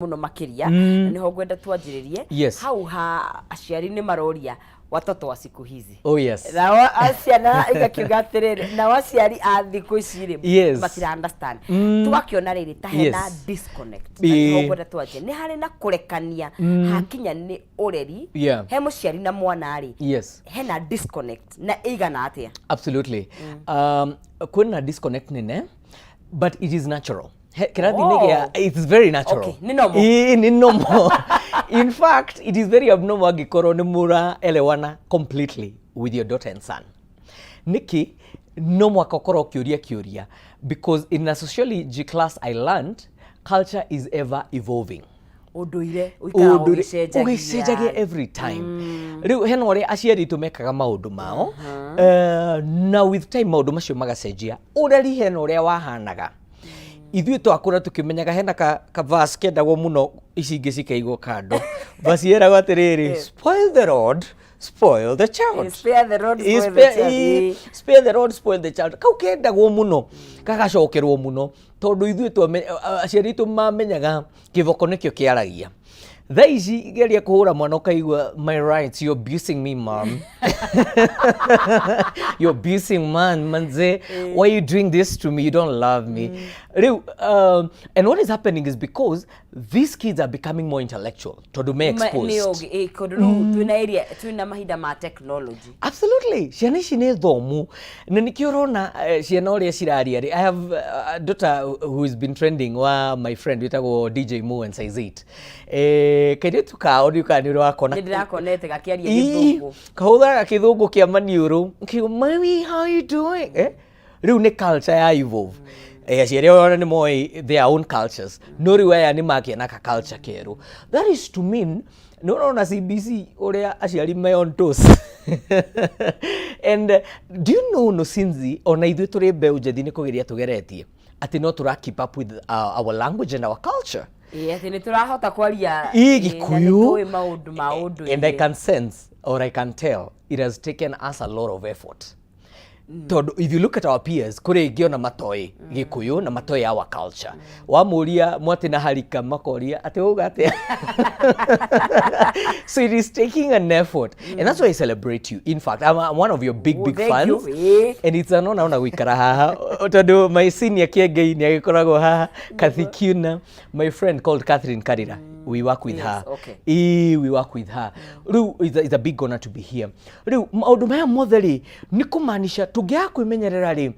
Muno makiria na niho ngwenda twanjiririe. Hau ha aciari nĩ maroria watoto wa siku hizi. Nao ciana igakiuga atĩrĩrĩ, nao aciari a thikũ ici rĩ, matira understand. Tũgakĩona rĩrĩ ta hena disconnect, na nĩho ngwenda twanjie. Nĩ harĩ na kũrekania hakinya nĩ ũreri he mũciari na mwana rĩ, hena disconnect na ĩigana atĩa? Absolutely. Kwĩna disconnect nene, but it is natural. Kĩrathi-inĩ gĩa it's very natural. Okay, nĩ normal. Ĩĩ, nĩ normal. In fact, it is very abnormal angĩkorwo nĩ mũraelewana completely with your daughter and son. Nĩkĩ no mwaka ũkorwo ũkĩũria kĩũria? Because in a sociology class I learned culture is ever evolving. Ũndũire ũikaraga ũgĩcenjagia. Ũgĩcenjagia. Every time. Rĩu hena ũrĩa aciari aitũ mekaga maũndũ mao, na with time maũndũ macio magacenjia. Ũreri hena ũrĩa wahanaga ithuĩ twakũra tũkĩmenyaga. Hena ka verse kendagwo mũno, ici ingĩ cikaigwo kando. Verse yeragwo atĩrĩrĩ, "Spoil the rod, spoil the child." Spare the rod, spoil the child. Spare the rod, spoil the child. Kau kendagwo mũno, gagacokerwo mũno, tondũ ithuĩ aciari aitũ mamenyaga kĩboko nĩkĩo kĩaragia. Thaa ici geria kũhũra mwana, ũkaigua, "My rights, you're abusing me, mom, you're abusing man manze. Why are you doing this to me? You don't love me." Rĩu and what is happening is because these kids are becoming more intellectual, tondũ me exposed. Nĩ ũgĩ, tondũ rĩu twĩna area, twĩna mahinda ma technology. Absolutely. Ciana ici nĩ thomu, na nĩkĩo ũrona ciana ũrĩa ciraria rĩ. I have a daughter who has been trending, wa my friend wĩtagwo DJ Mo and Size 8. Kairĩtu kao ndiũ kana nĩ ũrĩ wakona. Nĩ ndĩrakonete gakĩaria gĩthũngũ. Kahũthagĩra kĩthũngũ kĩa maniũrũ. Kiugo, "Mami, how you doing?" Eh? Rĩu nĩ culture ya evolve. Aciari ona nĩ moĩ their own cultures, no rĩu aya nĩ makĩa na ka culture kerũ. That is to mean nĩ ũrona CBC ũrĩa aciari me on toes. And do you know, no sinzi ona ithuĩ tũrĩ mbeũ njĩthĩ nĩ kũgeria tũgeretie atĩ no tũra keep up with our language and our culture. Ĩ, atĩ nĩ tũrahota kwaria Ĩ, ĩ, na Gĩkũyũ. nĩ tũĩ maũndũ ma ũndũire. And I can sense or I can tell it has taken us a lot of effort, tondũ if you look at our peers, kũrĩ ingĩ ona matoĩ Gĩkũyũ na matoĩ our culture. Wamũria mwatĩ na harika, makoria atĩ uga atĩa. So it is taking an effort, and that's why I celebrate you. In fact, I'm one of your big Oh, big thank fans you. Ĩ. And it's an honor ona gũikara haha, tondũ my senior Kiengei nĩ agĩkoragwo haha, Kathy Kiuna, my friend called Catherine Karira, we work with her. Ĩ, we work with her. Rĩu it's a big honor to be here. Rĩu maũndũ maya mothe rĩ, nĩ kũmaanisha tũngĩaga kwĩmenyerera rĩ,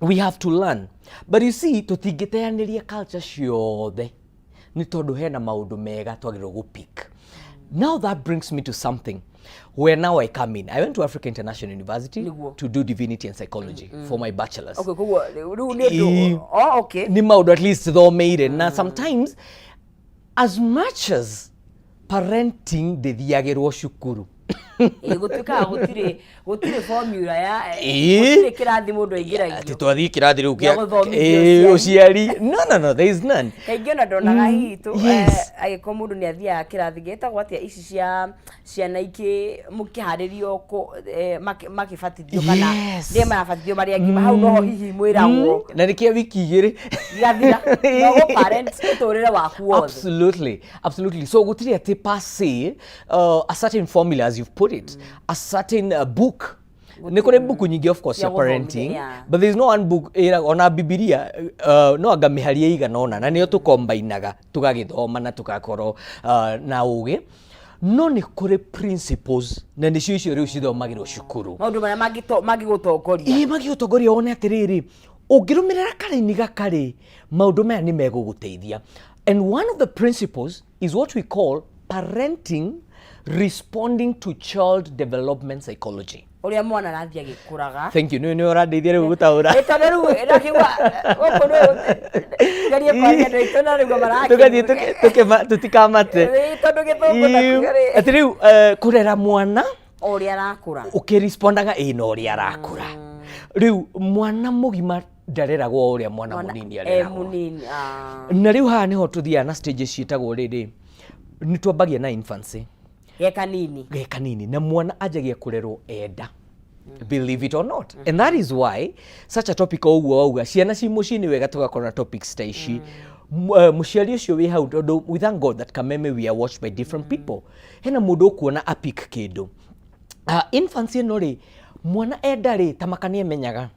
we have to learn. But you see, tũtingĩteanĩria culture ciothe, nĩ tondũ hena maũndũ mega twagĩrĩirwo gũpick. Now that brings me to something where now I come in. I went to Africa International University to do divinity and psychology for my bachelor's. Okay, koguo rĩu nĩ ũndũ, oh, okay. Nĩ maũndũ at least thomeire. Na sometimes, as much as parenting ndĩthiagĩrwo cukuru. Ĩ, gũtuĩkaga gũtirĩ formula ya gũtirĩ kĩrathi mũndũ atĩ aingĩragio twathiĩ kĩrathi rĩu gĩa gũthomithio ũciari. No, there is none. Kaingĩ ona ndonaga hihi tu angĩkorwo mũndũ nĩ athiaga kĩrathi gĩtagwo atĩa, ici cia ciana ikĩ mũkĩharĩrio makĩbatithio kana rĩrĩa marabatithio marĩ agima, hau noho hihi mwĩragwo. Na nĩ kĩa wiki 2. Igathira no gũ parent ũtũrĩre waku wothe. Absolutely. So gũtirĩ atĩ per se a certain formula, as you've put it, a certain book. Nĩ kũrĩ mbuku nyingĩ, of course, cia cia parenting, but there is no one book ĩra ona Bibilia no anga mĩhari ĩigana ũna, na nĩyo tũkombainaga tũgagĩthoma na tũgakorwo na ũgĩ. No nĩ kũrĩ principles, na nĩcio icio rĩu cithomagĩrwo cukuru. Maũndũ marĩa mangĩgũtongoria. Ĩ, magĩgũtongoria wone atĩrĩrĩ, ũngĩrũmĩrĩra karaini gaka rĩ, maũndũ maya nĩ megũgũteithia. And one of the principles is what we call parenting responding to child development psychology. Ũrĩa mwana arathiĩ agĩkũraga. Thank you. Nĩ ũrandeithia rĩu gũtaũra. Ĩ, tondũ rĩu ndakĩigua gũkũ nĩ gerie kwaria andũ aitũ na rĩu tũgathiĩ tũtikamate. Ĩ, tondũ gĩthũngũ nakuo rĩ. Atĩ rĩu kũrera mwana o ũrĩa arakũra. Ũkĩrespondaga ĩ na ũrĩa arakũra. Rĩu mwana mũgima ndareragwo o ũrĩa mwana mũnini areragwo. Mũnini, ah. Na rĩu haha nĩho tũthiaga na stages ciĩtagwo rĩrĩ, nĩ twambagia na infancy. Ge kanini. Ge kanini, na mwana anjagia kũrerwo enda, believe it or not. And that is why such a topic o ũguo wauga ciana ci mũciĩ, nĩ wega tũgakorwo na topics ta ici. Mũciari ũcio wĩ hau, tondũ we thank God that Kameme we are watched by different people, hena mũndũ ũkuona a pick kĩndũ. Infancy ĩno rĩ, mwana enda rĩ, ta maka nĩ emenyaga.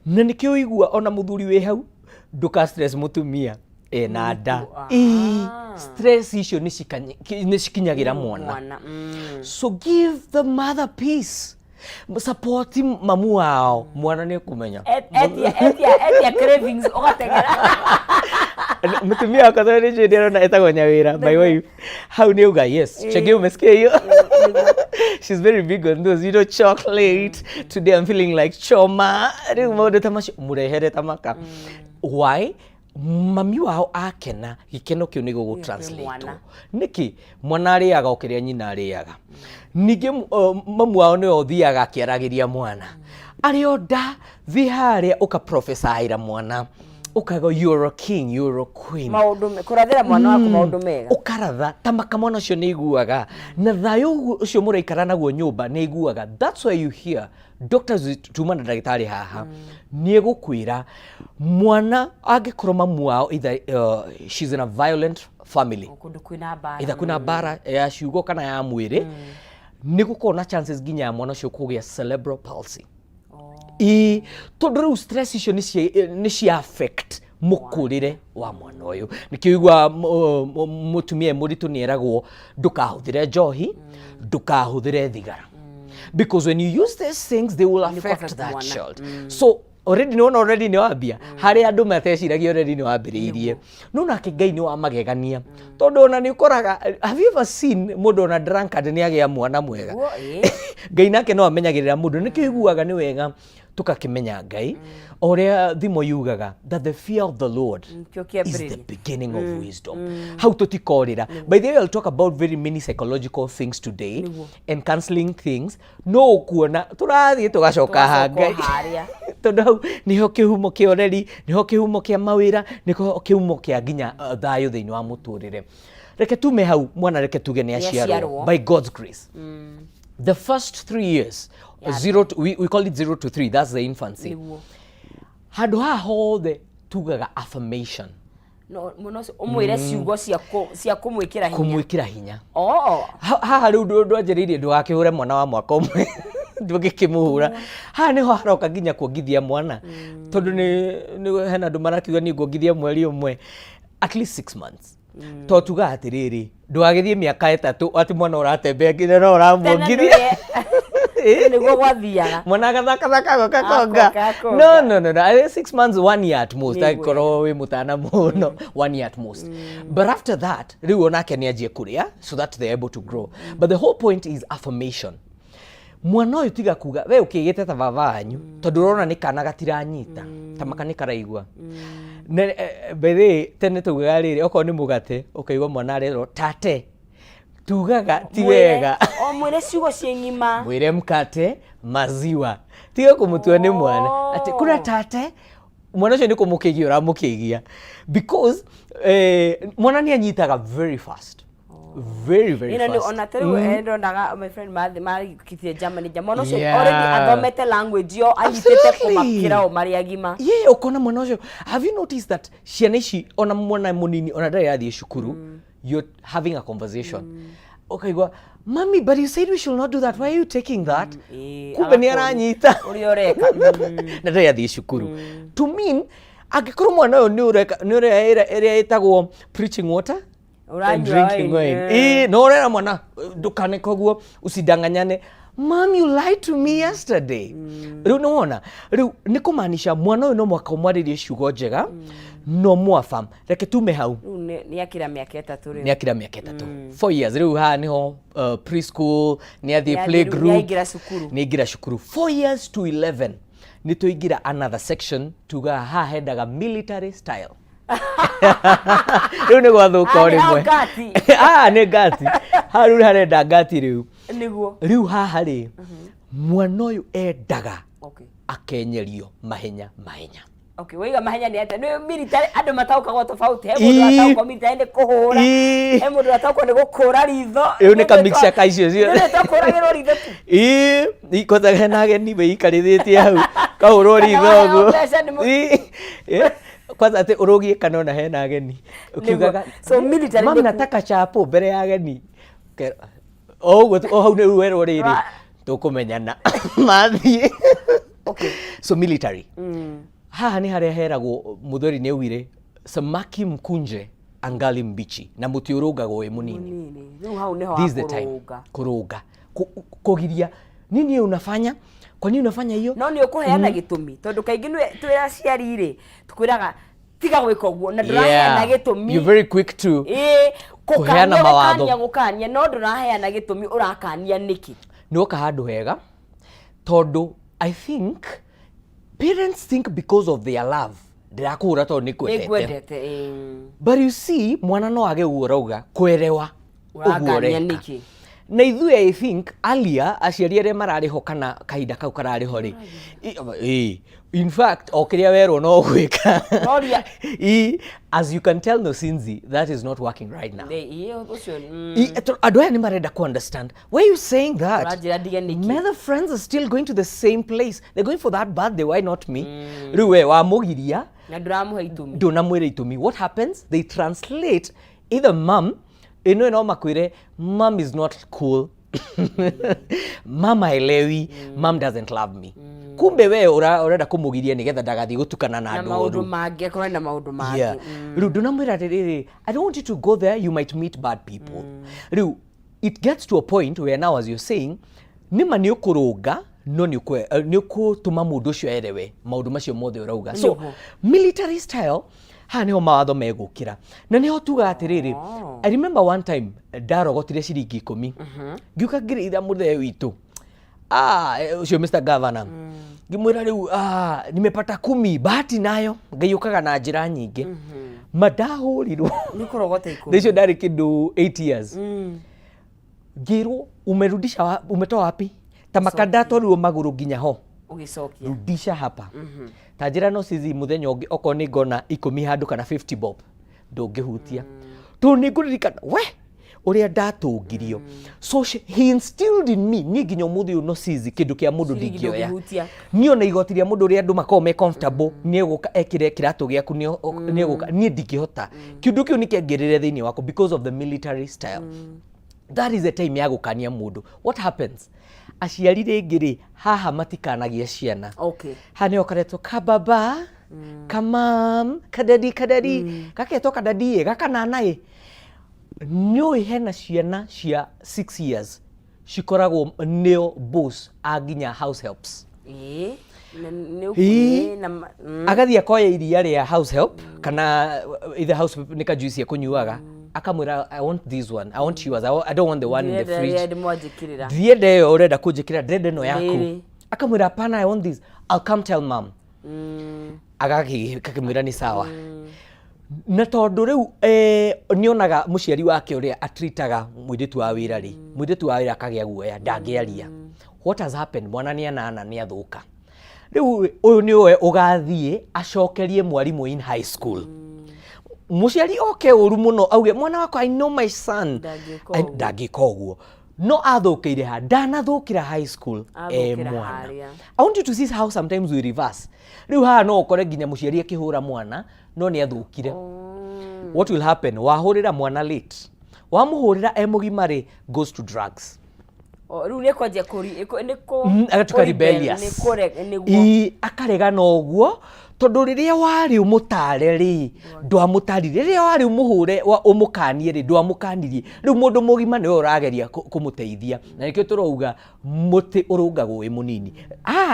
Na nĩkĩo ũigua ona mũthuri wĩ hau, ndũka stress mũtumia ena nda. Ĩĩ, stress icio nĩ cikinyagĩra mwana. Mwana. So give the mother peace, support mamu wao, mwana nĩ kũmenya. Etia etia etia cravings ũgateng'era. Mũtumia wakwa tondũ nĩ njũĩ ndĩrona etagwo Nyawĩra, my wife, hau nĩ uga yes. Chege, umesikia hiyo? She's very big on those, chocolate. Today I'm feeling like choma. Rĩu maũndũ ta macio mũrehere ta maka. Why? Mami wao akena, gĩkeno kĩu nĩ gũgũ translate. Mwana. Nĩkĩ mwana arĩaga o kĩrĩa nyina arĩaga. Ningĩ mamu wao nĩwe ũthiaga akĩaragĩria mwana arĩ o nda. Thiĩ harĩa ũkaprofesaĩra mwana, ũkaga, "You're a king, you're a queen." Maũndũ kũrathĩra mwana waku maũndũ mega. Ũkaratha ta maka, mwana ũcio nĩ iguaga na thayũ ũcio mũraikara naguo nyũmba nĩ iguaga. That's why you hear doctors, tuma na ndagĩtarĩ haha nĩ egũkwĩra mwana angĩkorwo mamu wao either she's in a violent family, kũndũ kwĩna mbara, either kwĩna mbara ya ciugo kana ya mwĩrĩ, nĩ gũkorwo na chances nginya ya mwana ũcio kũgĩa cerebral palsy. Ĩĩ, tondũ rĩu stress icio nĩ cia affect mũkũrĩre wa mwana ũyũ. Nĩkĩo igua mũtumia e mũritũ nĩ eragwo ndũkahũthĩre njohi, ndũkahũthĩre thigara, because when you use these things, they will affect affect that mwana. child. So already nĩwona, already nĩ wambia harĩa andũ mateciragia, already nĩ wambĩrĩirie. No nake Ngai nĩ wa magegania, tondũ ona nĩ ũkoraga, have you ever seen mũndũ ona drunkard nĩ agĩa mwana mwega? Nĩguo, ĩĩ. Ngai nake no amenyagĩrĩra mũndũ. Nĩkĩo iguaga nĩ wega tũkakĩmenya Ngai, o ũrĩa thimo yugaga that the fear of the Lord Nĩkĩo is the kĩambĩrĩria. beginning of wisdom. Hau tũtikorĩra. By the way, I'll talk about very many psychological things today and counseling things. No ũkuona tũrathiĩ tũgacoka ha Tũgacoka Ngai o harĩa. Tondũ hau nĩho kĩhumo kĩa ũreri, nĩho kĩhumo kĩa mawĩra, nĩho kĩhumo kĩa nginya thayũ thĩinĩ wa mũtũrĩre. Reke tume hau, mwana reke tuge nĩ aciarwo. Aciarwo. By God's grace, the first 3 years, we call it 0 to 3, that's the infancy. Handũ haha hothe tugaga affirmation. No mũno ũcio ũmwĩre ciugo cia kũmwĩkĩra hinya. Kũmwĩkĩra hinya. Oh. Haha rĩu ndwanjĩrĩirie ndũgakĩhũre mwana wa mwaka ũmwe, ndũngĩkĩmũhũra. Haha nĩho haroka nginya kuongithia mwana, tondũ nĩ hena andũ marakiuga niĩ nguongithia mweri ũmwe, at least 6 months. To tugaga atĩrĩrĩ, ndũgagĩthiĩ mĩaka 3 atĩ mwana ũratembea nginya no ũramuongithia. Nĩguo gwathiaga. Mwana agathakathaka agoka konga. Akoka, akonga. No, 6 months, one year at most. Nĩguo. Angĩkorwo wĩ mũtana mũno, one year at most. But after that rĩu onake nĩ anjie kũrĩa so that they're able to grow. But the whole point is affirmation. Mwana ũyũ tiga kuga we ũkĩgĩte ta baba wanyu, tondũ ũrona nĩ kana gatiranyita ta maka nĩ karaigua. Na, by the way, tene tugaga rĩrĩ, okorwo nĩ mũgate ũkaigua mwana arerwo tate, tugaga ti wega. O mwĩre ciugo ciĩ ng'ima. Mwĩre mkate, maziwa, tiga kũmũtua nĩ mwana atĩ kuna tate. Mwana ũcio nĩ kũmũkĩgia ũramũkĩgia, because mwana nĩ anyitaga very fast, very very Ĩno nĩ fast. ona ta rĩu ndonaga my friend marĩkitie Germany, mwana ũcio already athomete language yo anyitĩte kũmakĩra o marĩ agima. Yeah, ũkona mwana ũcio, have you noticed that ciana ici ona mwana mũnini ona ndarĩ athiĩ cukuru, you're having a conversation, ũkaigua, "Mami, but you said we should not do that. Why are you taking that?" Kumbe nĩ Agakũria aranyita ũrĩa ũreka. Na ndarĩ athiĩ cukuru. To mean angĩkorwo mwana ũyũ nĩ ũreka nĩ ũrĩa ĩrĩa ĩtagwo preaching water and Ũranyua drinking wine, wine. Ĩĩ, no ũrera mwana ndũkane koguo usidanganyane, "Mom, you lied to me yesterday." Rĩu nĩ wona rĩu nĩ kũmaanisha mwana ũyũ no mwaka ũmwarĩrie ciugo njega no mwafam. Reke tume hau. Rĩu nĩ akĩra mĩaka 3 rĩu. Nĩ akĩra mĩaka 3, 4 years. Rĩu haha nĩho preschool, nĩ athiĩ Nĩ play athiĩ rĩu, group. nĩ aingĩra cukuru. Nĩ aingĩra cukuru. 4 years to 11 nĩ tũingĩra another section. Tugaga haha hendaga military style. Rĩu nĩ gwathũka o Ah, nĩ hau rĩmwe. ngati. Ah, nĩ ngati haha rĩu harenda ngati rĩu. Rĩu haha rĩ, mwana ũyũ endaga akenyerio mahenya mahenya. Okay, waiga mahenya nĩ atĩa? Nĩ military andũ mataũkagwo tofauti. He mũndũ ataũkwo military nĩ kũhũra. He mũndũ ataũkwo nĩ gũkũra ritho. Ĩyo nĩ ka mixture ka icio ciothe. Nĩ twakũragĩrwo ritho tu. Ĩĩ, kwanza hena ageni wĩikarĩrĩtie hau kahũrwo Kana ritho waheo ũguo. mbeca Ĩĩ, ĩ, Kwanza atĩ ũrũgie kana ona hena ageni, ũkiugaga, So military "Mami, nataka chapo," mbere ya ageni. O ũguo o hau nĩ werwo rĩrĩ, tũkũmenyana mathiĩ. So military, haha nĩ harĩa heragwo mũtheri nĩ augire, "Samaki mkunje angali mbichi," na mũtĩ ũrũngagwo wĩ mũnini. Mũnini. Rĩu hau nĩho This is the time hakũrũnga. Kũrũnga, kũgiria nini unafanya, kwa nini unafanya hiyo? No nĩ ũkũheana gĩtũmi, tondũ kaingĩ twĩ aciari rĩ, tũkwĩraga tiga gwĩka ũguo na ndũraheana gĩtũmi. You're very quick to ĩĩ, kũheana gũkania, mawatho. Gũkania, gũkania, no ndũraheana gĩtũmi ũrakania nĩkĩ. Nĩ woka handũ hega, tondũ I think parents think because of their love, ndĩrakũhũra tondũ nĩ kwendete. Nĩngwendete, ĩĩ. But you see, mwana no age ũguo ũrauga kwerewa ũguo Ũrakania ũreka. nĩkĩ. Na ithuĩ, I think alia aciari arĩa mararĩ ho kana kahinda kau kararĩ ho rĩ, ĩ, in fact o kĩrĩa werwo no gwĩka. Noria. As you can tell, Nosinzi, that is not working right now. Ĩĩ, ũcio. Andũ aya nĩ marenda ku understand why are you saying that. Ũranjĩra ndige nĩkĩ? My other friends are still going to the same place, they're going for that birthday, why not me? Rĩu we wamũgiria Na ndũramũhe itũmi. Ndũnamwĩra itũmi. What happens, they translate either mum ĩno no makwĩre, "Mum is not cool, mum haelewi, mum doesn't love me." Kumbe we ũrenda kũmũgiria nĩgetha ndagathiĩ gũtukana na na andũ maũndũ oru. Mangĩ, akorwo na maũndũ mangĩ. Rĩu ndũnamwĩra atĩrĩrĩ, "I don't want you to go there, you might meet bad people." Rĩu it gets to a point where now, as you're saying, nĩma nĩ ũkũrũnga, no nĩ ũkũtũma mũndũ ũcio erewe maũndũ macio mothe ũrauga. So Nĩguo. military style, haha nĩho mawatho megũkĩra na nĩho tugaga atĩrĩrĩ. I remember one time ndarogotire ciringi 10, ngiũka ngĩrĩitha mũthee witũ, ũcio Mr. Governor, ngĩmwĩra rĩu, "Nimepata 10, bahati nayo Ngai ũkaga na njĩra nyingĩ." Ma ndahũrirwo. Nĩ kũrogota 10. Thaa icio ndarĩ kĩndũ 8 years. Ngĩrwo, "Umerudisha umetoa wapi?" Ta makandatwarirwo magũrũ nginya ho. Ũgĩcokia. "Rudisha hapa." Ta njĩra no cizi mũthenya ũngĩ okorwo nĩ ngona 10 handũ kana 50 bob, ndũngĩhutia, tondũ nĩ ngũririkana we ũrĩa ndatũngirio. So he instilled in me, niĩ nginya ũmũthĩ ũyũ no cizi kĩndũ kĩa mũndũ Ciringi ndingĩoya. ndũngĩhutia. Niĩ ona igoti rĩa mũndũ ũrĩa andũ makoragwo me comfortable nĩ egũka ekĩre kĩratũ gĩaku, nĩ egũka, niĩ ndingĩhota. Kĩndũ kĩu nĩ kĩangĩrĩre thĩinĩ wakwa because of the military style. That is the time ya gũkania mũndũ. What happens, aciari rĩngĩ rĩ haha matikanagia ciana. Haha nĩho karetwo kababa, kamam, kadadi, kadadi gaketwo kadadi ĩ gakanana ĩ. Nĩũĩ hena ciana cia 6 years cikoragwo nĩo boss a nginya house helps. Ĩĩ. Nĩ Ĩĩ. ĩĩ, na Agathiĩ akoya iria rĩa house help kana either house help nĩ kajuice ekũnyuaga, akamwĩra, "I want this one, I want yours, I don't want the one in the Ndĩrenda fridge." rĩrĩa ndĩmwanjĩkĩrĩra. "Ndienda ĩyo ũrenda kũnjĩkĩra, ndĩrenda ĩno yaku." Rĩrĩ. Akamwĩra, "Hapana, I want this. I'll come tell mom." Agakĩmwĩra nĩ sawa, na tondũ rĩu nĩonaga mũciari wake ũrĩa atritaga mũirĩtu wa wĩra rĩ, mũirĩtu wa wĩra akagĩa guoya, ndangĩaria. What has happened, mwana nĩ anana nĩ athũka. Rĩu ũyũ nĩwe ũgathiĩ acokerie mwarimũ in high school, mũciari oke ũru mũno auge, "Mwana wakwa, I know my son." Ndangĩka ũguo. Ndangĩka ũguo, no athũkĩire ha ndanathũkĩra high school e Athũkĩra mwana. harĩa. I want you to see how sometimes we reverse. Rĩu haha no ũkore nginya mũciari akĩhũra mwana no nĩ athũkire. What will happen, wahũrĩra mwana late, wamũhũrĩra e mũgima rĩ, goes to drugs. O, rĩu nĩ kwanjia nĩ kũ Agatuĩka kũ-rebel, rebellious. nĩ nĩguo. Akarega na ũguo, tondũ rĩrĩa warĩ ũmũtare rĩ, ndwamũtarire, rĩrĩa warĩ ũmũhũre ũmũkanie rĩ, ndwamũkanirie. Rĩu mũndũ mũgima nĩwe ũrageria kũmũteithia, na nĩkĩo tũrauga mũtĩ ũrũngagwo wĩ mũnini.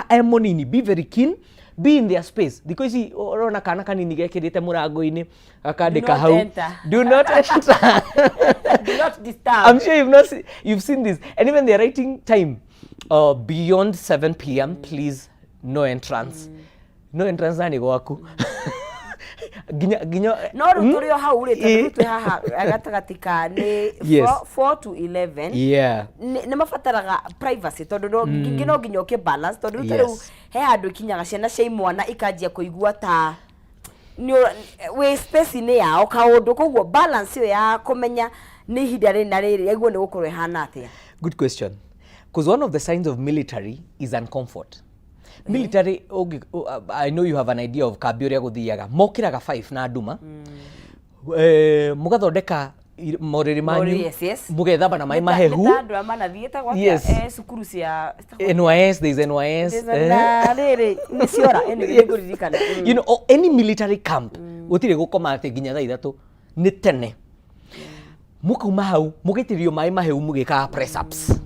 E mũnini, be very keen, be in their space. Thikũ ici ũrona kana kanini gekĩrĩte mũrango-inĩ gakandĩka "Do not hau, enter." "Do not enter." "Do not disturb." I'm sure you've not se- you've seen this, and even they're writing time, "Beyond 7 p.m., please, no entrance, no entrance." Na nĩ gwaku nginya nginya No rĩu tũrĩ o hau rĩ, tondũ rĩu twĩ haha gatagatĩ ka nĩ 4 to 11, nĩ mabataraga privacy, tondũ no ningĩ no nginya ũkĩ balance, tondũ rĩu ta rĩu he handũ ikinyaga ciana cia imwana ikanjia kũigua ta wĩ space-inĩ yao kaũndũ, koguo balance ĩyo ya kũmenya nĩ ihinda rĩna rĩrĩ yaiguo nĩ gũkorwo ĩhana atĩa? Good question, because one of the signs of military is uncomfort. Military I know you have an idea of kambi ũrĩa gũthiaga. Mokĩraga 5 na nduma, mũgathondeka morĩrĩ manyu, Morĩrĩ, yes. mũgethamba na maĩ mahehu. Nĩ ta andũ a manathiĩ ĩtagwo atĩa? Yes. Cukuru cia NYS, there is NYS. Na rĩrĩ nĩ ciora anyway, nĩ ngũririkana. Or any military camp, gũtirĩ gũkoma atĩ nginya thaa 3, nĩ tene. Mũkauma hau mũgaitĩrĩrio maĩ mahehu, mũgĩkaga press ups.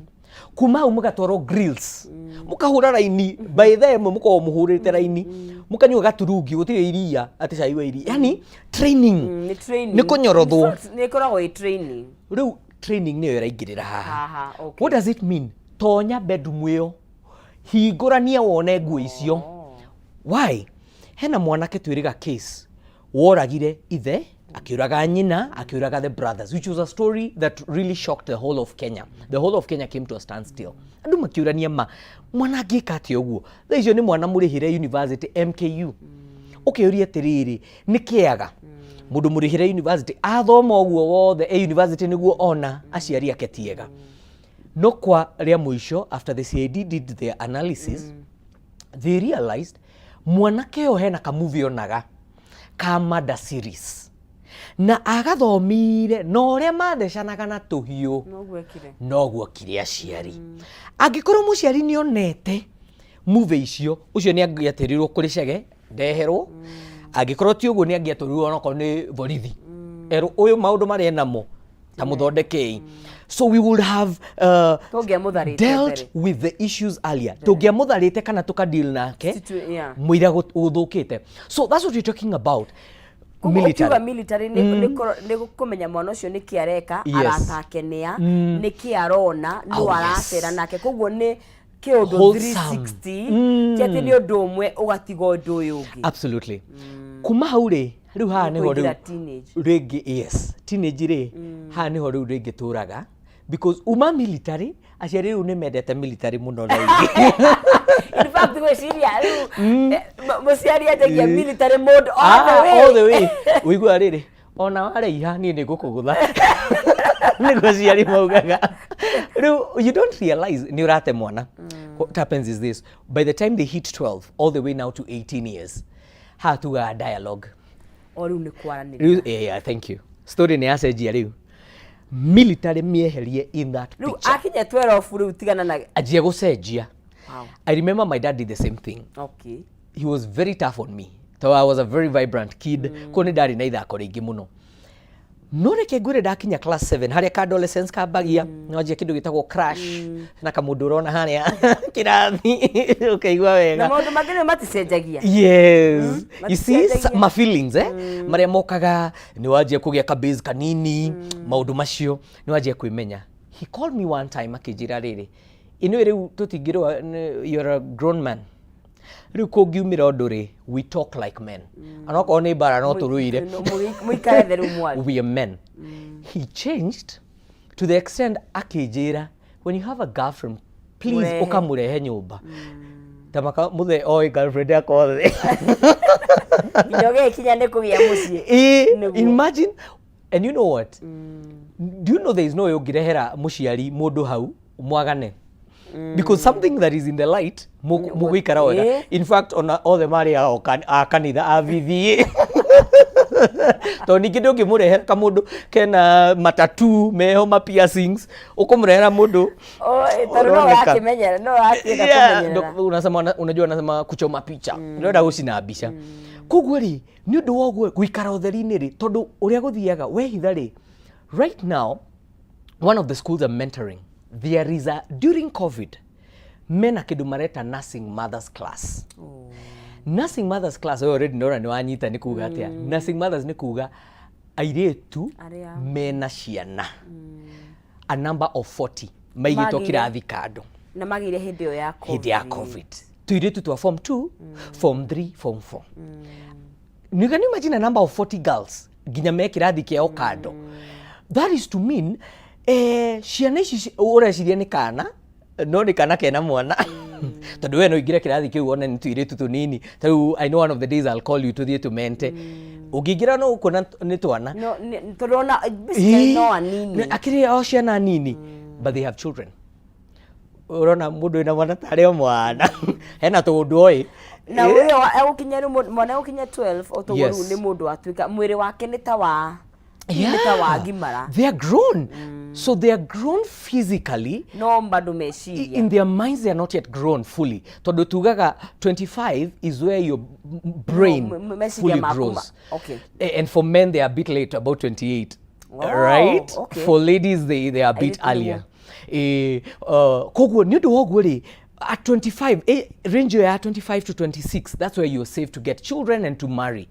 Kuma hau mũgatwarwo grills, mũkahũra raini. By thaa 1 mũkoragwo mũhũrĩte raini, mũkanyua gaturungi. Gũtirĩ iria, atĩ cai wa iria, yani training. Nĩ training. Nĩ kũnyorothwo. In fact, nĩ ĩkoragwo ĩ training. Rĩu training nĩyo ĩraingĩrĩra haha. Haha, okay. What does it mean? Tonya bedroom ĩyo, hingũrania wone nguo icio. Why? Hena mwanake twĩrĩga case woragire ithe, akĩũraga nyina, akĩũraga the brothers, which was a story that really shocked the whole of Kenya. The whole of Kenya came to a standstill. Andũ makĩũrania, ma mwana angĩka atĩa ũguo? Thaa icio nĩ mwana mũrĩhĩre university MKU. Ũkĩũria atĩrĩrĩ, nĩ kĩaga mũndũ mũrĩhĩre university athoma ũguo wothe e university nĩguo ona aciari ake tiega? No kwa rĩa mũico, after the CID did their analysis, they realized mwanake ũyũ hena kamovie onaga ka murder series na agathomire na ũrĩa mathecanaga na tũhiũ. Noguo ekire. Noguo kire aciari. Angĩkorwo mũciari nĩ onete movie icio, ũcio nĩ angĩatĩrirwo kũrĩ cege ndeherwo. Angĩkorwo ti ũguo, nĩ angĩatũrirwo onokorwo nĩ borithi, erwo ũyũ maũndũ marĩa enamo ta mũthondekei. So we would have Tũngĩamũtharĩte dealt mbere. with the issues earlier. Tũngĩamũtharĩte kana tũkadeal nake mũira gũthũkĩte. So that's what we're talking about. Koguo ũkiuga Military. Military nĩ kũmenya mwana ũcio nĩkĩ areka, arata ake nĩa, nĩkĩ arona, nũ aracera nake. Koguo nĩ kĩũndũ Wholesome. 360, ti atĩ nĩ ũndũ ũmwe ũgatiga ũndũ ũyũ ũngĩ. Absolutely. Kuma hau rĩ, rĩu haha nĩho Kũingĩra rĩu teenage. Rĩngĩ, yes, teenage rĩ, haha nĩho rĩu rĩngĩ tũraga, because uma military, aciari rĩu nĩ mendete military mũno rĩngĩ. In fact, gwĩciria rĩu mũciari anjagia military mode all the way. All the way. Ũiguaga rĩrĩ, ona waraiha niĩ nĩ ngũkũgũtha, nĩguo ciari maugaga. Rĩu you don't realize nĩ ũrate mwana. What happens is this: by the time they hit 12 all the way now to 18 years, haha tugaga dialogue. O rĩu nĩ kwaranĩria. Rĩu, yeah, thank you. Story nĩ yacenjia rĩu. Military mĩeherie in that Rĩu picture. akinya 12 rĩu tigana na Anjia gũcenjia. I remember my dad did the same thing. He was very tough on me so I was a very vibrant kid. Kuo nĩ ndarĩ na ithako rĩingĩ mũno, no reke ngwĩre, ndakinya class 7 harĩa ka adolescence kambagia, mm. Wanjia kĩndũ gĩtagwo crush na kamũndũ ũrona harĩa kĩrathi ũkaigua Na wega. maũndũ mangĩ rĩu maticenjagia. Yes, you see, Maticenjagia. ma feelings marĩa mokaga nĩ wanjia kũgĩa ka base kanini, maũndũ macio nĩ wanjia kwĩmenya. He called me one time akĩnjĩra rĩrĩ, "Inuĩ rĩu tũtingĩrũa, you're a grown man. Rĩu kũngiumĩra ũndũ rĩ, we talk like men. Onokorwo nĩ mbara no tũrũire." Mũikare thĩ rĩu mwari. We are men. He changed to the extent akĩnjĩra, "When you have a girlfriend, please Mũrehe. ũkamũrehe nyũmba." Ta maka mũthee oĩ girlfriend yakwa othe. Nginya ũgĩkinya nĩ kũgĩa mũciĩ. Nĩguo. Imagine. And you know what, do you know there is no way ũngĩrehera mũciari mũndũ hau mwagane, because something that is in the light mũgũikara wega. In fact, ona othe marĩ a kanitha a VVA, tondũ ningĩ ndũngĩmũrehera kamũndũ kena matatu meho, ma piercings, ũkũmũrehera mũndũ Oh, tondũ no ũroneka. ũrakĩmenyera, no ũrakĩenda kũmenyerera. Unasema, unajua, unasema kuchoma picha, ndĩrenda gũcina mbica. Koguo rĩ, nĩ ũndũ wa ũguo gũikara ũtheri-inĩ rĩ, tondũ ũrĩa gũthiaga wehitha rĩ, right now one of the schools I'm mentoring, there is a, during COVID, mena kĩndũ mareta nursing mothers class. Nursing mothers class, we already ndona nĩ wanyita nĩ kuga atĩa. Nursing mothers nĩ kuga airĩtu Arĩa- mena ciana, a number of 40 maigĩtwo Magire- kĩrathi kando. Na magĩire hĩndĩ ĩyo ya COVID. Hĩndĩ ya COVID, tuirĩtu twa form 2, form 3, form 4. You can imagine a number of 40 girls nginya me kĩrathi kĩao kando. That is to mean, ciana ici ũreciria nĩ kana, no nĩ kana kena mwana, tondũ we no ingĩre kĩrathi kĩu wone nĩ tuirĩtu tũnini. Ta rĩu I know one of the days I'll call you tũthiĩ tũmente. Ũngĩingĩra no ũkuona nĩ twana. No, tondũ ona basically no anini. Akĩrĩ o ciana nini, but they have children. Ũrona mũndũ wĩna mwana tarĩ o mwana, hena tũũndũ oĩ. Na ũyũ egũkinya rĩu, mwana egũkinya 12 o toguo rĩu nĩ mũndũ atuĩka mwĩrĩ wake nĩ ta wa nĩ ta wagimara. They are grown. So they are grown physically. No bado meciria. In their minds they are not yet grown fully. Tondũ tugaga 25 is where your brain No, fully maku grows. And for men they are a bit late, about 28. Oh, right? Okay. For ladies they are a bit Airĩtu earlier. Koguo nĩ ũndũ wa ũguo rĩ, at 25, range ya 25 to 26, that's where you're safe to get children and to marry.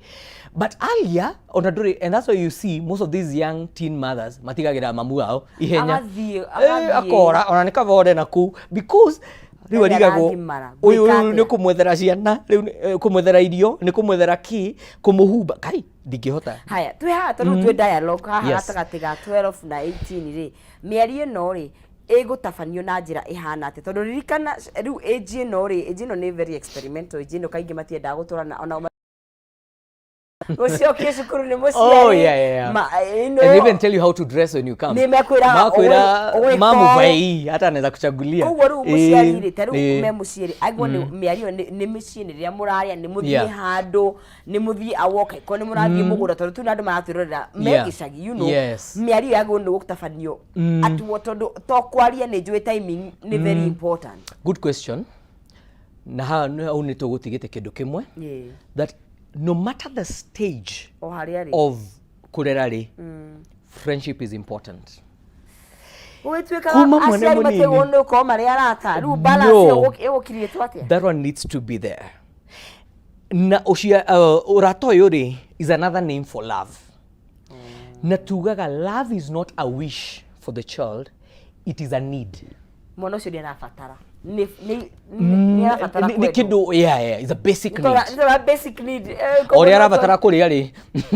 But earlier ona ndũrĩ, and that's why you see most of these young teen mothers matigagĩra mamu ao ihenya. Agathiĩ, agathiĩ. Akora ona nĩ kaba ore na kũu, because rĩu Ndarĩ arigagwo aragimara. ũyũ Gwĩka rĩu atĩa? nĩ kũmwethera ciana, rĩu kũmwethera irio, nĩ kũmwethera kĩ, kũmũhumba, kai ndingĩhota. Haya, twĩ haha tondũ twĩ dialogue haha gatagatĩ ga 12 na 18 rĩ, mĩario ĩno rĩ ĩgũtabanio na njĩra ĩhana atĩa? Tondũ ririkana rĩu age ĩno rĩ, age ĩno nĩ very experimental. Age ĩno kaingĩ matiendaga gũtũrana ona gũcokia cukuru nĩ mũciari. Oh, yeah. You And they even know, tell you how to dress when you come. Nĩ mekwĩra Makwĩra ũgwĩka mamu ũũ. vai, hata anaweza kuchagulia. Koguo rĩu mũciari rĩ, ta rĩu me mũciĩ rĩ, angĩkorwo nĩ mĩario nĩ mĩciĩ, nĩ rĩrĩa mũraria, nĩ mũthiĩ handũ, nĩ mũthiĩ awoka, korwo nĩ mũrathiĩ mũgũnda, tondũ tu na andũ maratwĩrorera me gĩcagi, mĩario yagĩrĩirwo nĩ gũtabanio atwo, tondũ to kwaria nĩ njũĩ timing nĩ very important. Good question. Na haha hau nĩ tũgũtigĩte kĩndũ kĩmwe, that no matter the stage O harĩa rĩ of kũrera rĩ, friendship is important. Gũgĩtuĩkaga Kuma mwana aciari mũnini. matigwo nĩ gũkorwo marĩ arata, rĩu balance No. ĩyo ĩgũkirĩtwo atĩa? That one needs to be there. Na ũcia ũrata ũyũ rĩ is another name for love. Na tugaga love is not a wish for the child, it is a need. Mwana ũcio nĩ arabatara, nĩ arabatara Nĩ kwendwo. kĩndũ, yeah, it's a basic Nĩ need. tora basic need, O ũrĩa koguo arabatara kũrĩa rĩ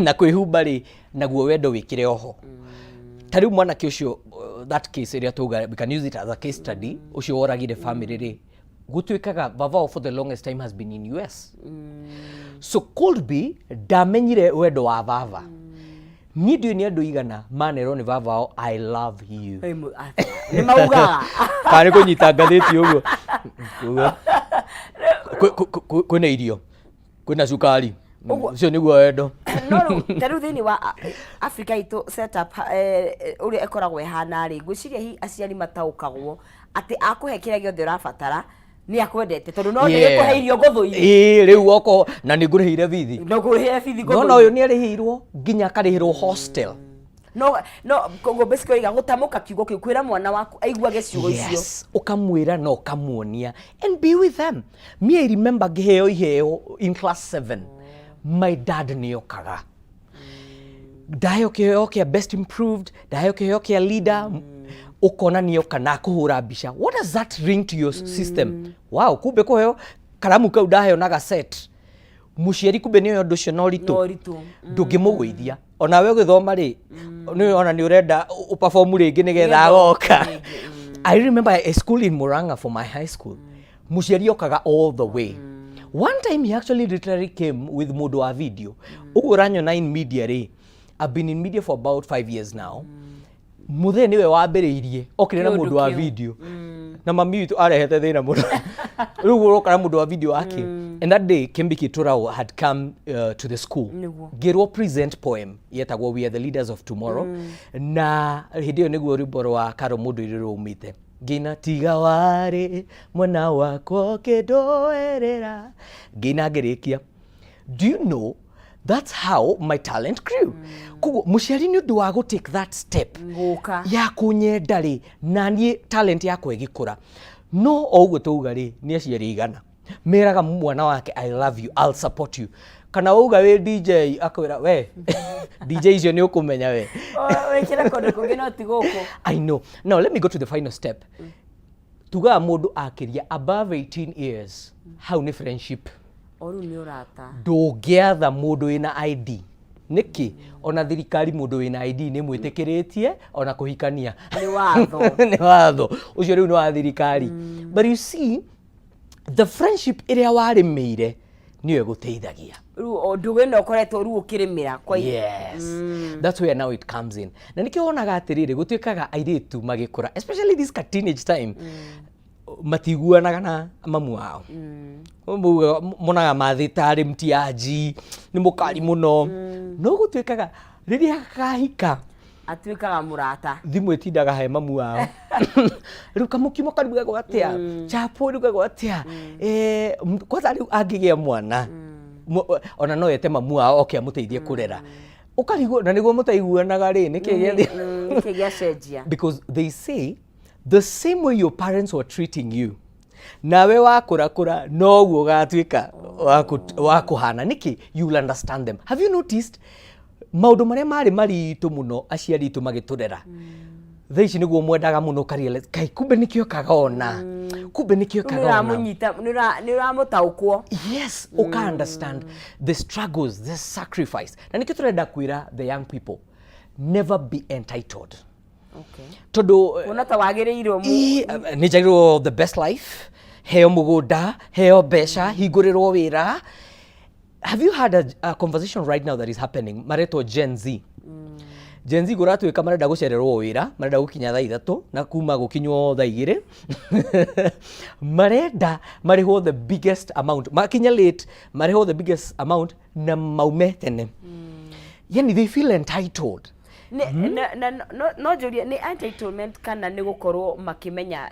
na kwĩhumba rĩ, naguo wendo wĩkĩre oho. Ta rĩu mwanake ũcio, that case ĩrĩa tuga we can use it as a case study, ũcio woragire family rĩ, gũtuĩkaga baba wao for the longest time has been in US, so could be ndamenyire wendo wa baba. Niĩ ndiũĩ nĩ andũ igana manerwo nĩ baba wao, "I love you." Nĩ maugaga. Kana nĩ kũnyita ngathĩti ũguo. Ũguo. Kwĩna irio, kwĩna cukari. Ũcio nĩguo wendo. No rĩu ta rĩu thĩinĩ wa Africa itũ setup, ũrĩa ĩkoragwo ĩhana rĩ, ngwĩciria hihi aciari mataũkagwo atĩ akũhe kĩrĩa gĩothe ũrabatara nĩ akwendete, tondũ no ndĩgĩkũhe irio ngũthũire. Ĩĩ, rĩu oko na nĩ ngũrĩhĩire bithi. No ngũrĩhĩre bithi. No na ũyũ nĩ arĩhĩirwo nginya akarĩhĩrwo hostel. No koguo basically oiga gũtamũka kiugo kĩu, kwĩra mwana waku aiguage ciugo icio. Yes, ũkamwĩra na ũkamuonia and be with them. Me, I remember ngĩheo iheo in class 7, my dad nĩ okaga. Ndaheo kĩheo kĩa best improved, ndaheo kĩheo kĩa leader, ũkona nĩ oka na akũhũra mbica. What does that ring to your system? Wow, kumbe kũheo karamu kau ndaheo na gaset, mũciari kumbe nĩ oĩ ũndũ ũcio na ũritũ. Na ũritũ. Ndũngĩmũgũithia onawe ũgĩthoma rĩ, nĩ ona nĩ ũrenda ũperform rĩngĩ nĩgetha Nĩgetha agoka. ũke rĩngĩ. I remember a school in Murang'a for my high school, mũciari okaga all the way. One time he actually literally came with mũndũ wa video. Ũguo ũranyona in media rĩ, I've been in media for about 5 years now. Mũthee nĩwe wambĩrĩirie, okire na Kĩũndũ mũndũ wa kĩu. video, na mami witũ arehete thĩna mũno. Rĩu ũroka na mũndũ wa video wake. And that day Kimbi Kiturau had come to the school. Ngĩrwo present poem yetagwo "We Are the Leaders of Tomorrow", na hĩndĩ ĩyo nĩguo rwĩmbo rwa Karo Mũndũ rwaumĩte, ngĩina "Tiga warĩ mwena wakwa ũkĩndũĩrĩra", ngĩina ngĩrĩkia. Do you know that's how my talent grew? Koguo mũciari nĩ ũndũ wa gũ take that step Gũka. Ya kũnyenda rĩ, na niĩ talent yakwa ĩgĩkũra. No o ũguo tauga rĩ, nĩ aciari igana meraga mwana wake, "I love you, I'll support you"? Kana wauga wĩ DJ, akwĩra, "We DJ icio nĩ ũkũmenya we." Wĩkĩre kũndũ kũngĩ no ti gũkũ. I know. Now let me go to the final step. Tugaga mũndũ akĩria above 18 years, hau nĩ friendship. O rĩu nĩ ũrata. Ndũngĩatha mũndũ wĩna ID. Nĩkĩ? Ona thirikari mũndũ wĩna ID nĩ mwĩtĩkĩrĩtie ona kũhikania. Nĩ watho. Nĩ watho ũcio rĩu nĩ wa thirikari. But you see the friendship ĩrĩa warĩmĩire nĩyo ĩgũteithagia. Rĩu o ndũgũ ĩno ũkoretwo rĩu ũkĩrĩmĩra kwa Yes, that's where now it comes in. Na nĩkĩo wonaga atĩrĩrĩ, gũtuĩkaga airĩtu magĩkũra, especially this ka teenage time. Matiguanaga na mamu wao. Monaga mathĩ tarĩ mtiaji, nĩ mũkari mũno, no gũtuĩkaga rĩrĩa kahika, atuĩkaga mũrata. Thimũ ĩtindaga he mamu wao. Rĩu kamũkimo karugagwo atĩa? Chapo ĩrugagwo atĩa? Kwanza rĩu angĩgĩa mwana, ona no ete mamu wao oke amũteithie kũrera. Ũkarigwo na nĩguo mũtaiguanaga rĩ, nĩkĩ gĩathi? Nĩkĩ gĩacenjia? Because they say the same way your parents were treating you, nawe wakũrakũra noguo ũgatuĩka wa kũhana. Nĩkĩ? You will understand them. Have you noticed maũndũ marĩa marĩ maritũ mũno aciari itũ magĩtũrera, thaa ici nĩguo mwendaga mũno, ũkarealize, kai kumbe nĩkĩo kagona, kumbe nĩkĩo Rĩu kagona. Nĩũramũnyita, nĩũramũtaũkwo. Yes, uka understand the struggles, the sacrifice. Na nĩkĩo tũrenda kwĩra the young people, never be entitled, tondũ kuona ta wagĩrĩirwo nĩ njagĩrĩirwo the best life, heo mũgũnda, heo mbeca, hingũrĩrwo wĩra. Have you had a conversation right now that is happening maretwo Gen Z? Gen Z kũratuĩka marenda gũcererwo wĩra, marenda gũkinya thaa 3 na kuma gũkinywo thaa 2, marenda marĩhwo the biggest amount, makinya late marĩhwo the biggest amount na maume tene. Yani they feel entitled. Na no njũrie, nĩ entitlement kana nĩ gũkorwo makĩmenya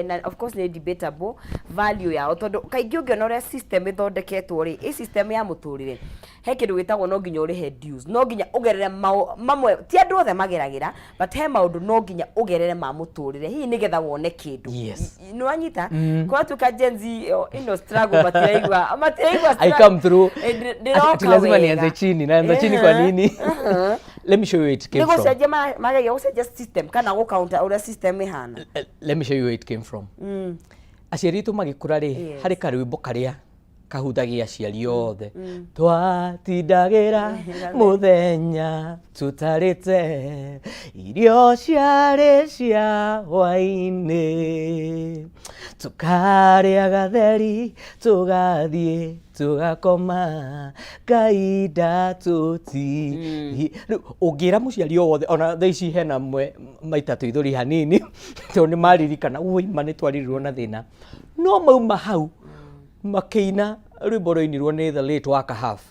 na of course nĩ debatable value yao, tondũ kaingĩ ũngĩona ũrĩa system ĩthondeketwo rĩ, ĩ system ya mũtũrĩre, he kĩndũ gĩtagwo no nginya ũrĩhe dues, no nginya ũgerere mamwe, ti andũ othe mageragĩra, but he maũndũ no nginya ũgerere ma mũtũrĩre hihi nĩgetha wone kĩndũ. Nĩ wanyita? Kũratuĩka Gen Z ĩyo ĩno struggle, matiraigua I come through. Ndĩroka Ati lazima wega. nianze chini. Naanza chini kwa nini? Let me show you where it came nĩ from. gũcenjia mageria gũcenjia system kana gũ counter ũrĩa system ĩhana. Let me show you where it came from. Aciari aitũ magĩkũra rĩ, harĩ karwĩmbo karĩa kahutagia aciari othe: "Twatindagĩra mũthenya tũtarĩte, irio ciarĩ cia hwainĩ, tũkarĩa gatheri, tũgathiĩ tũgakoma, Ngai ndatũti." Rĩu ũngĩra mũciari o wothe, ona thaa ici hena mwe maita tũithũri hanini tondũ nĩ maririkana, "Ui, ma nĩ twaririrwo na thĩna." No mauma hau makĩina rwĩmbo rwainirwo nĩ the late Waka Half,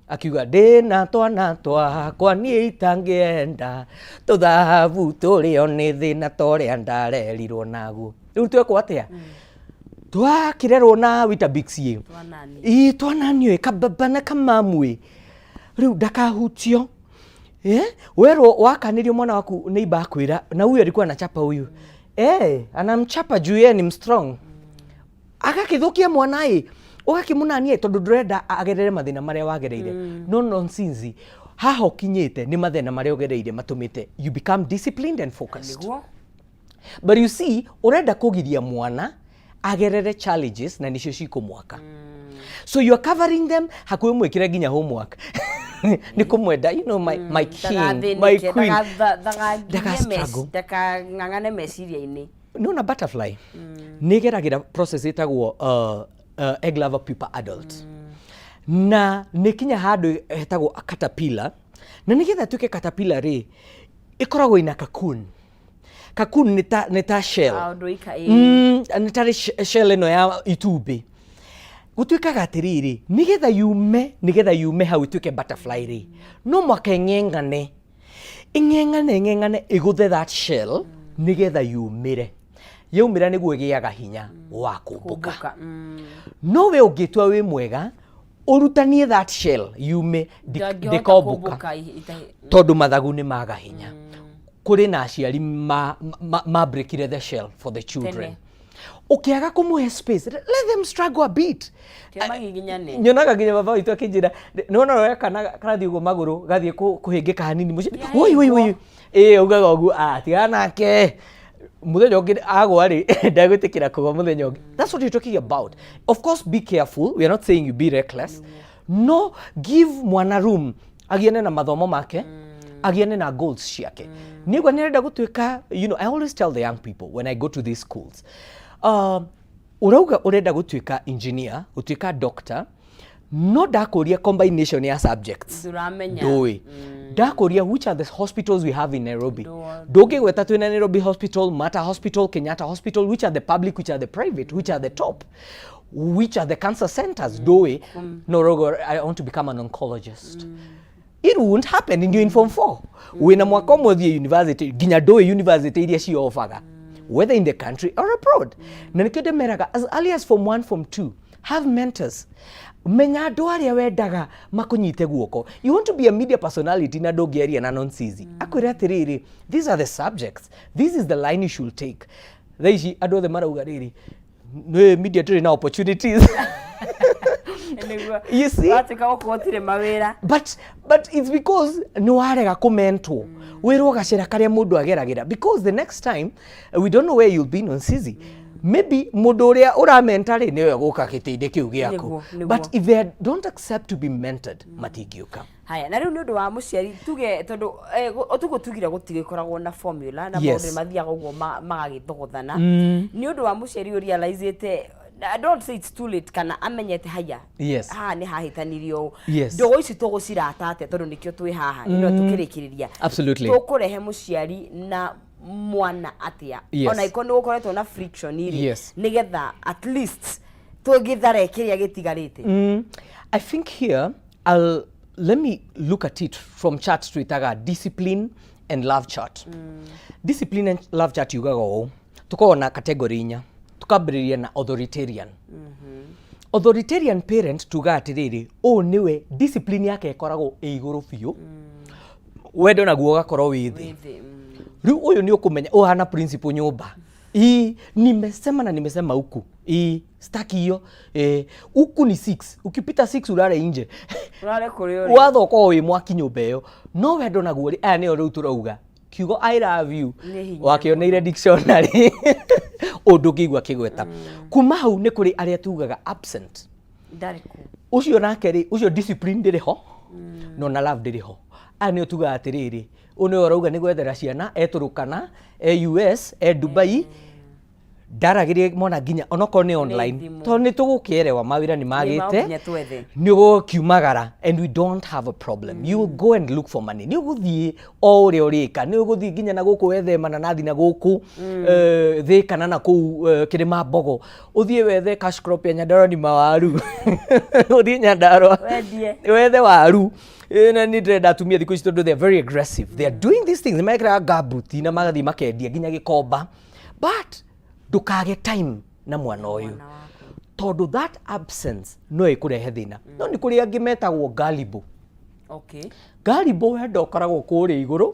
akiuga, "Ndĩna twana twakwa niĩ itangĩenda tũthabu tũrĩo nĩ thĩna ta ũrĩa ndarerirwo naguo." Rĩu twekwo atĩa? Twakĩrerwo na Weetabix ĩ. Twanani. Ĩ, twananio ĩ, kababa na kamamu ĩ, rĩu ndakahutio. Werwo wakanĩrio mwana waku neighbor akwĩra, "Na huyu alikuwa anachapa huyu." Anamchapa juu yeye ni mstrong. Agakĩthũkia mwana ĩ, ũgakĩmũnania tondũ ndũrenda agerere mathĩna marĩa wagereire. No nonsense, haha ũkinyĩte nĩ mathĩna marĩa ũgereire matũmĩte you become disciplined and focused. But you see, ũrenda kũgiria mwana agerere challenges na nicio cikũmwaka, so you are covering them, hakuhĩ mwĩkĩre nginya homework nĩ kũmwenda, my king, my queen. Ndaka struggle. Ndakang'ang'ane meciria-inĩ. Nona butterfly nĩ ĩgeragĩra process ĩtagwo egg, larva, pupa, adult, na nĩ kinya handũ hetagwo a caterpillar. Na nĩgetha ĩtuĩke caterpillar rĩ, ĩkoragwo ina cocoon. Cocoon nĩ ta shell. Kaũndũ ika ĩ. Nĩ tarĩ shell ĩno ya itumbĩ. Gũtuĩkaga atĩrĩrĩ, nĩgetha yume hau ĩtuĩke butterfly rĩ, no mwaka ĩng'eng'ane, ĩng'eng'ane, ĩng'eng'ane, ĩgũthe that shell nĩgetha yumĩre. Yaumĩra nĩguo ĩgĩaga hinya wa kũmbũka. Kũmbũka. No we ũngĩtua wĩ mwega ũrutanie that shell yume, Ndangĩhota ndĩkombũka. kũmbũka Tondũ mathagu nĩ maga hinya. Kũrĩ na aciari ma breakire the shell for the children. Tene. Ũkĩaga kũmũhe space, let them struggle a bit. Kĩa magiginyane. Nyonaga nginya baba witũ akĩnjĩra, nĩwona ũrĩa kana karathiĩ ũguo magũrũ gathiĩ kũhĩngĩka hanini mũciĩ, "Woi, woi, woi!" Ĩ, augaga ũguo, "Ah, tigana nake, mũthenya ũngĩ agwa rĩ, ndagwĩtĩkĩra kũgwa mũthenya ũngĩ." That's what you're talking about. Of course be careful, we are not saying you be reckless. No give mwana room agiane na mathomo make, agiane na goals ciake. Nĩguo nĩarenda gũtuĩka. I always tell the young people when I go to these schools, ũrauga ũrenda gũtuĩka engineer, gũtuĩka doctor, No ndakũria combination ya subjects, Ndũramenya. Ndũĩ. Ndakũria which are the hospitals we have in Nairobi, Ndũĩ. ndũngĩgweta twĩna Nairobi Hospital, Mater Hospital, Kenyatta Hospital, which are the public, which are the private, which are the top, which are the cancer centers, ndũĩ. No rogo, "I want to become an oncologist." It won't happen in your in form 4. Wĩna mwaka ũmwe ũthiĩ university, nginya ndũĩ university iria ciobaga, whether in the country or abroad. Na nĩkĩo ndĩmeraga, as early as form 1, form 2, have mentors. Menya andũ arĩa wendaga makũnyite guoko. You want to be a media personality na ndũngĩaria na Nonsizi akwĩre atĩrĩrĩ, "These are the subjects, this is the line you should take." Thaa ici andũ othe marauga rĩrĩ, nĩ media tũrĩ na opportunities. Nĩguo. You see? Watuĩka gũkorwo ũtirĩ mawĩra. But it's because nĩ warega kũmentwo wĩrwo gacĩra karĩa mũndũ ageragĩra, because the next time we don't know where you'll be. Nonsizi, maybe mũndũ ũrĩa ũramenta rĩ, nĩwe gũka gĩtĩ-inĩ kĩu gĩaku. Nĩguo. But if they don't accept to be mentored, matingĩũka. Haya, na rĩu nĩ ũndũ wa mũciari, tuge tondũ ũtukũ tugire gũtigĩkoragwo na formula na maũndũ nĩ mathiaga ũguo magagĩthogothana, nĩ ũndũ wa mũciari ũrealizĩte, I don't say it's too late, kana amenyete haya, haha nĩ hahĩtanirio ũũ, ndũgũ ici tũgũcirata atĩa? Tondũ nĩkĩo twĩ haha ĩno tũkĩrĩkĩrĩria. Tũkũrehe mũciari na mwana atĩa, ona iko nĩ gũkoretwo na friction rĩ, nĩgetha at least tũgĩthare kĩrĩa gĩtigarĩte? I think here I'll let me look at it from chart twitaga discipline and love chart. Discipline and love chart yugaga ũũ, tukoragwo na category inya, tukambĩrĩria na authoritarian. Authoritarian parent, tuga atĩrĩrĩ, ũũ nĩwe discipline yake ĩkoragwo ĩ igũrũ biũ, wendo naguo ũgakorwo wĩ thĩ. Thĩ. Rĩu ũyũ nĩ ũkũmenya ũhana principal nyũmba, ii nimesema na nimesema huku, ii staki hiyo, huku ni 6, ukipita 6 ulale nje. Ũrare kũrĩ ũrĩ. Watho ũkorwo wĩ mwaki nyũmba ĩyo, no wendo naguo rĩ, aya nĩo rĩu tũrauga kiugo "I love you" Nĩ hinya. Wakĩoneire dictionary ũndũ ũngĩigua kĩgweta. Kuma hau nĩ kũrĩ arĩa tugaga absent. Ndarĩ kũ. Ũcio nake rĩ, ũcio discipline ndĩrĩ ho, no na love ndĩrĩ ho. Aya nĩo tugaga atĩrĩrĩ, ũyũ nĩwe ũrauga nĩ gwethera ciana, etũrũkana, e US, e Dubai, ndaragĩrie mwana nginya onokorwo nĩ online, thimũ. tondũ nĩ tũgũkĩerewa mawĩra nĩ Nĩ magĩte, nginya twethe. Nĩ ũgũkiumagara and we don't have a problem. You will go and look for money. Nĩ ũgũthiĩ o ũrĩa ũrĩka, nĩ ũgũthiĩ nginya na gũkũ wethe mananathi na gũkũ thĩ kana na kũu kĩrĩma mbogo, ũthiĩ wethe cash crop ya Nyandarua, nĩ mawaru, ũthiĩ Nyandarua Wendie. Wethe waru. Na nĩ ndĩrenda atumia thikũ ici, tondũ they are very aggressive, they are doing these things, mekĩraga gambuti na magathiĩ makendia nginya gĩkomba, but ndũkage time na mwana ũyũ, Mwana waku. Tondũ that absence no ĩkũrehe thĩna. No nĩ kũrĩ angĩ metagwo gullible. Gullible, wendo ũkoragwo kũrĩa igũrũ,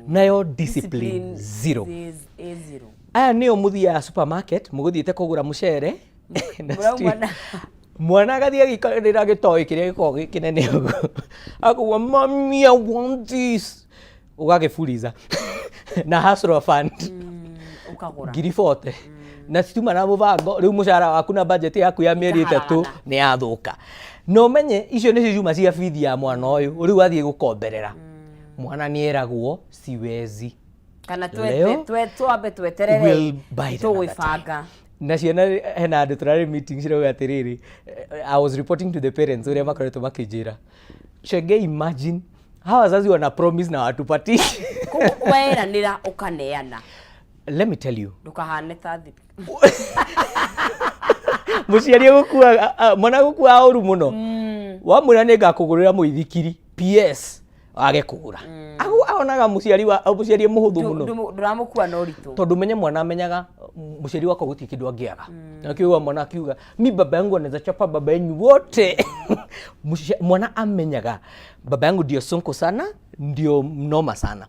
nayo discipline zero. Is a zero. Aya nĩo mũthiaga supermarket, mũgũthiĩte kũgũra mũcere na Mũrauma mwana agathiĩ agĩikarĩra gĩtoĩ kĩrĩa gĩkoragwo gĩ kĩnene ũguo, akauga, "Mami, I want this." Ũgagĩburiza na hustler fund Ũkagũra. 40,000 na citiuma na mũbango. Rĩu mũcara waku na budget yaku ya mĩeri 3 Ĩkaharagana. Nĩ yathũka, na ũmenye icio nĩcio ciuma cia bithi ya mwana ũyũ. Rĩu athiĩ gũkomberera mwana, nĩ eragwo siwezi. Kana Leo, twambe tweterere, we'll buy it another time. tũgwĩbanga. Na ciana, hena andũ tũrarĩ meeting cirauga atĩrĩrĩ, I was reporting to the parents ũrĩa makoretwo makĩnjĩra, "Chege, imagine hawa wazazi wana promise na watupatii." Koguo weranĩra ũkaneana. Let me tell you, Ndũkahane ta thiri. Mũciari agũkua mwana, agũkua ũru mũno. Wamwĩra nĩ ngakũgũrĩra mũithikiri, ps wage kũgũra. Aonaga mũciari wa mũciari e mũhũthũ mũno. Ndũramũkua na ũritũ. Tondũ menye mwana amenyaga mũciari wakwa gũtirĩ kĩndũ angĩaga, na kiuga mwana akiuga, "Mi baba yangu anaweza chapa baba yenyu wote." Mwana amenyaga baba yangu ndio sonko sana, ndio mnoma sana.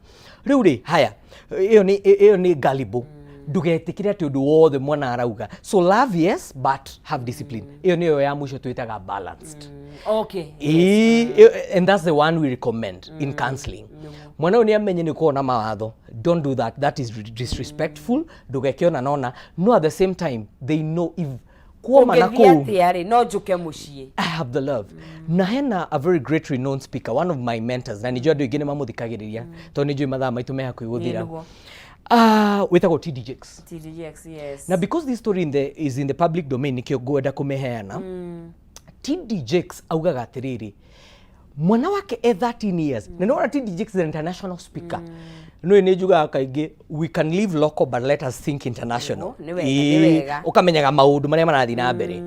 Rĩu rĩ, haya, ĩyo nĩ gullible. Ndũgetĩkĩre atĩ ũndũ wothe mwana arauga. So love, yes, but have discipline. Ĩyo nĩyo ya mũico twĩtaga balanced. Ĩĩ, and that's the one we recommend in counseling. Mwana ũyũ nĩ amenye nĩ kuona mawatho, don't do that, that is disrespectful, ndũgeke ona nona, no at the same time they know if kuoma na Ũngĩthiĩ kũu atĩa rĩ, no njũke mũciĩ. I have the love. Na hena a very great renowned speaker, one of my mentors, na nĩnjũĩ andũ aingĩ nĩ mamũthikagĩrĩria, tondũ nĩnjũĩ mathaa maitũ me hakuhĩ gũthira. Nĩguo. Ah, wĩtagwo TD Jakes. TDX, yes. Na because this story is in the public domain, nĩkĩo ngwenda kũmĩheana. TD Jakes augaga atĩrĩrĩ, mwana wake e 13 years, na nĩwona TD Jakes is an international speaker. Nĩ nĩ njugaga kaingĩ, we can live local but let us think international. Nĩguo, nĩ wega, nĩ wega. Ũkamenyaga maũndũ marĩa marathiĩ na mbere.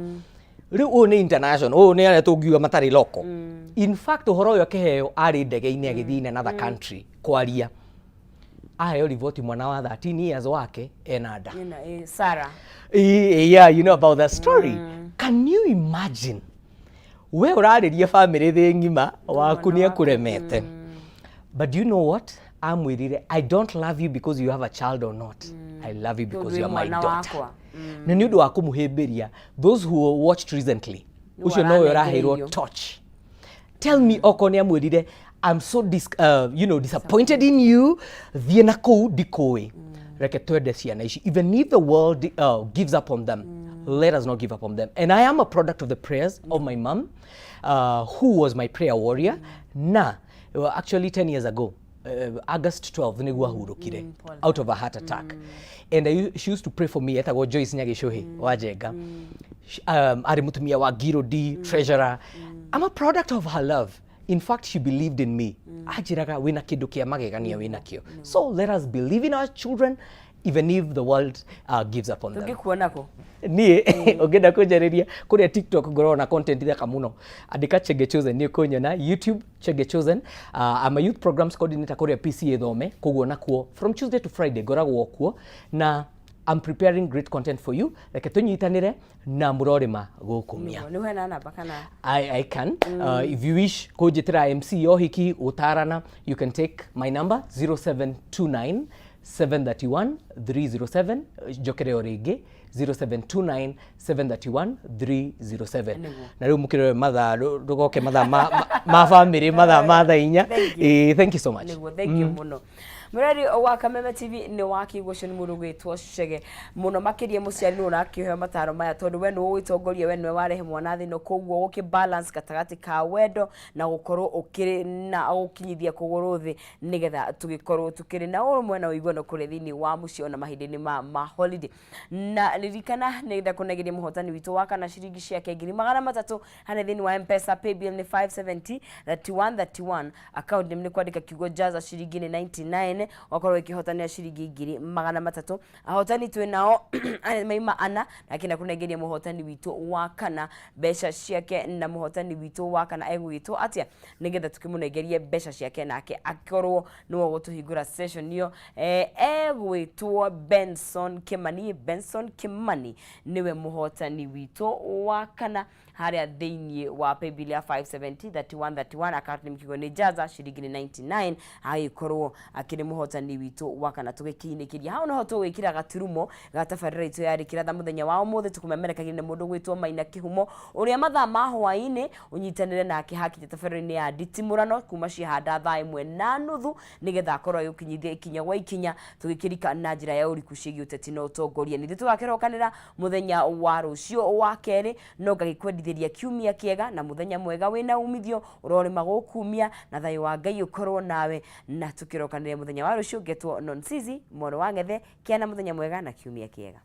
Rĩu ũyũ nĩ international, ũyũ nĩ arĩa tũngiuga matarĩ local. In fact, ũhoro ũyũ akĩheo arĩ ndege-inĩ agĩthiĩ in another country kwaria, aheo riboti mwana wa 13 years wake ena nda. Sarah. Yeah, you know about that story. Can you imagine? We ũrarĩria family thĩ ng'ima, waku nĩ akũremete. But do you know what? Amwĩrire, "I don't love you because you have a child or not. I love you because Tondũ you are my mwana daughter." wakwa. Na nĩ ũndũ wa kũmũhĩmbĩria, those who watched recently, ũcio nowe ũraheirwo ũranengereirio. torch. Tell me, okorwo nĩ amwĩrire, "I'm so disappointed in you, thiĩ na kũu, ndikũĩ." Reke twende ciana ici. Even if the world gives up on them, let us not give up on them. And I am a product of the prayers of my mom, who was my prayer warrior. Na well, actually 10 years ago, August 12 nĩguo ahurũkire Pole. out of a heart attack. And she used to pray for me. Etagwo Joyce Nyagicuhi wa Njenga. Arĩ mũtumia wa Giro D, treasurer. I'm a product of her love. In fact, she believed in me. Anjĩraga, "Wĩna kĩndũ kĩa magegania wĩnakĩo." So let us believe in our children even if the world gives up on them. Tũngĩkuona kũ? Niĩ ũngĩenda kũnjarĩria kũrĩa TikTok, ngoragwo na content thaka mũno, andĩka Chege Chosen, nĩ ũkũnyona. YouTube, Chege Chosen. I'm a youth programs coordinator kũrĩa PCA Thome, koguo nakuo from Tuesday to Friday ngoragwo kuo, na I'm preparing great content for you. Reke tũnyitanĩre na mũrorĩma gũkũmia. Nĩ ũheana namba kana? I can. If you wish kũnjĩtĩra MC ohiki gũtarana, you can take my number, 0729 731 307. Njokere o rĩngĩ, 0729 731 307. Na rĩu mũkĩrore mathaa, ndũgoke mathaa ma family, mathaa ma thaa 4. Thank you. Thank you so much. Nĩguo, thank you mũno, mũreri wa Kameme TV. Nĩ wakĩigua, ũcio nĩ mũndũ ũgwĩtwo Chege. Mũno makĩria mũciari nĩ ũrakĩheo mataro maya, tondũ we nĩwe ũgĩtongoria, we nĩwe warehe mwana thĩ ĩno, koguo gũkĩ balance gatagatĩ ka wendo na gũkorwo ũkĩrĩ na gũkinyithia kũgũrũ thĩ, nĩgetha tũgĩkorwo tũkĩrĩ na ũrũmwe na ũiguano kũrĩa thĩinĩ wa mũciĩ ona mahinda-inĩ ma holiday. Na ririkana nĩ ndakũnegeria mũhotani witũ wa kana ciringi ciake 300,000 harĩa thĩinĩ wa Mpesa. Paybill nĩ 570 31 31, account name nĩ kwandĩka kiugo jaza, ciringi nĩ 99, wakorwo ũkĩhotanĩra ciringi 300,000. Ahotani twĩ nao arĩa maima ana, na kĩna kũnengeria mũhotani witũ wa kana mbeca ciake. Na mũhotani witũ wa kana egũgĩtwo atĩa, nĩgetha tũkĩmũnengerie mbeca ciake nake akorwo nĩwe ũgũtũhingũra session ĩyo? Egwĩtwo Benson Kimani. Benson Kimani nĩwe mũhotani witũ wa kana harĩa thĩinĩ wa paybill ya 570 31 31, account name kiugo nĩ jaza, ciringi nĩ 99, agĩkorwo akĩrĩ mũhotani witũ wa kana. Tũgĩkĩinĩkĩria hau noho tũgwĩkĩra gaturumo ga tabarĩra itũ ya rĩkĩratha mũthenya wa ũmũthĩ. Tũkũmemerekagia nĩ mũndũ gwĩtwo Maina Kĩhumo, ũrĩa mathaa ma hwaĩ-inĩ ũnyitanĩre nake hakinya tabarĩra-inĩ ya nditimũrano kuma ciahanda thaa 1:30, nĩgetha akorwo agĩũkinyithia ikinya gwa ikinya, tũgĩkĩrika na njĩra ya ũriku ciĩgiĩ ũteti na ũtongoria. Nithuĩ tũgakĩrokanĩra mũthenya wa rũciũ wa kerĩ, no ngagĩkwendithĩria kiumia kĩega na mũthenya mwega wĩna umithio ũrorĩma gũkumia, na thayũ wa Ngai ũkorwo nawe, na tũkĩrokanĩre mũthenya wa rũciũ. Ngetwo Nonsizi mwana wa Ng'ethe. Kĩa na mũthenya mwega na kiumia kĩega.